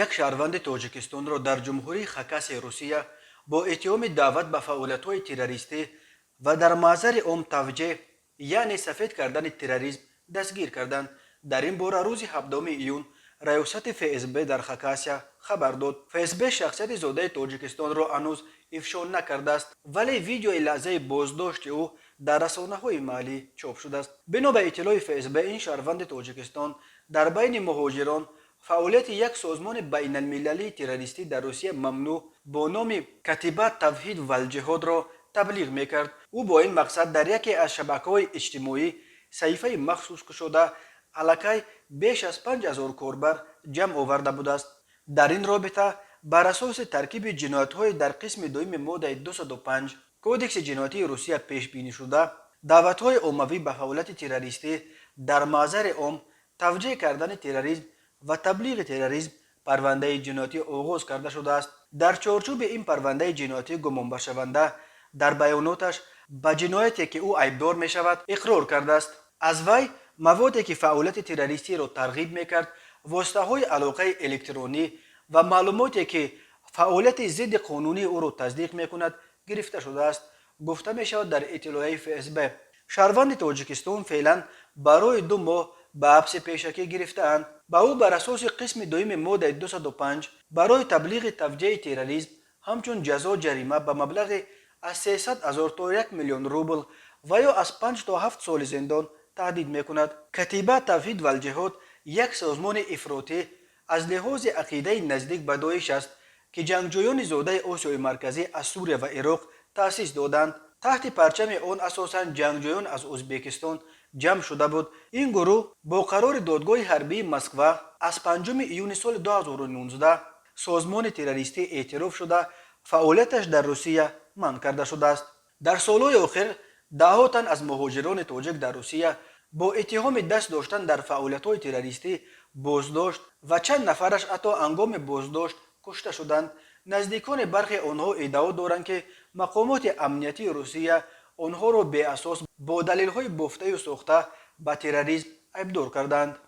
Як шаҳрванди Тоҷикистонро дар Ҷумҳурии Хакасияи Русия бо иттиҳоми даъват ба фаъолиятҳои террористӣ ва дар маъзари ом тавҷеҳ, яъне сафед кардани терроризм дастгир карданд. Дар ин бора рӯзи 7 июн раёсати ФСБ дар Хакасия хабар дод. ФСБ шахсияти зодаи Тоҷикистонро ҳанӯз ифшо накардааст, вале видеои лаҳзаи боздошти ӯ дар расонаҳои маҳаллӣ чоп шудааст. Бино ба иттилои ФСБ, ин шаҳрванди Тоҷикистон дар байни муҳоҷирон фаъолияти як созмони байналмилалии террористӣ, дар Русия мамнӯъ, бо номи Катиба Тавҳид валҷиҳодро таблиғ мекард. Ӯ бо ин мақсад дар яке аз шабакаҳои иҷтимоӣ саҳифаи махсус кушода, аллакай беш аз 5000 корбар ҷамъ оварда будааст. Дар ин робита бар асоси таркиби ҷиноятҳои дар қисми дуюми моддаи 205 Кодекси ҷиноятии Русия пешбинишуда, даъватҳои оммавӣ ба фаъолияти террористӣ, дар маъзари ом тавҷеҳ кардани терроризм ва таблиғи терроризм, парвандаи ҷиноятӣ оғоз карда шудааст. Дар чорчӯби ин парвандаи ҷиноятӣ гумонбаршаванда дар баёноташ ба ҷинояте, ки ӯ айбдор мешавад, иқрор кардааст. Аз вай маводе, ки фаъолияти террористиро тарғиб мекард, воситаҳои алоқаи электронӣ ва маълумоте, ки фаъолияти зидди қонунии ӯро тасдиқ мекунад, гирифта шудааст, гуфта мешавад дар иттилоияи ФСБ. Шаҳрванди Тоҷикистон феълан барои 2 моҳ ба ҳабси пешакӣ гирифтаанд. Ба ӯ бар асоси қисми дуюми моддаи 205 барои таблиғи тавҷеҳи терроризм ҳамчун ҷазо ҷарима ба маблағи аз 300 ҳазор то 1 миллион рубл ва ё аз 5 то 7 соли зиндон таҳдид мекунад. Катиба Тавҳид валҷиҳод як созмони ифротӣ аз лиҳози ақидаи наздик ба Доиш аст, ки ҷангҷӯёни зодаи Осиёи Марказӣ аз Сурия ва Ироқ таъсис доданд. Таҳти парчами он асосан ҷангҷӯён аз Ӯзбекистон ҷамъ шуда буд. Ин гурӯҳ бо қарори додгоҳи ҳарбии Москва аз 5 июни соли 2019 созмони террористӣ эътироф шуда, фаъолияташ дар Русия манъ карда шудааст. Дар солҳои охир даҳҳо тан аз муҳоҷирони тоҷик дар Русия бо иттиҳоми даст доштан дар фаъолиятҳои террористӣ боздошт ва чанд нафараш ҳатто ҳангоми боздошт кушта шуданд. Наздикони бархе онҳо иддао доранд, ки мақомоти амниятии Русия онҳоро беасос бо далелҳои бофтаю сохта ба терроризм айбдор карданд.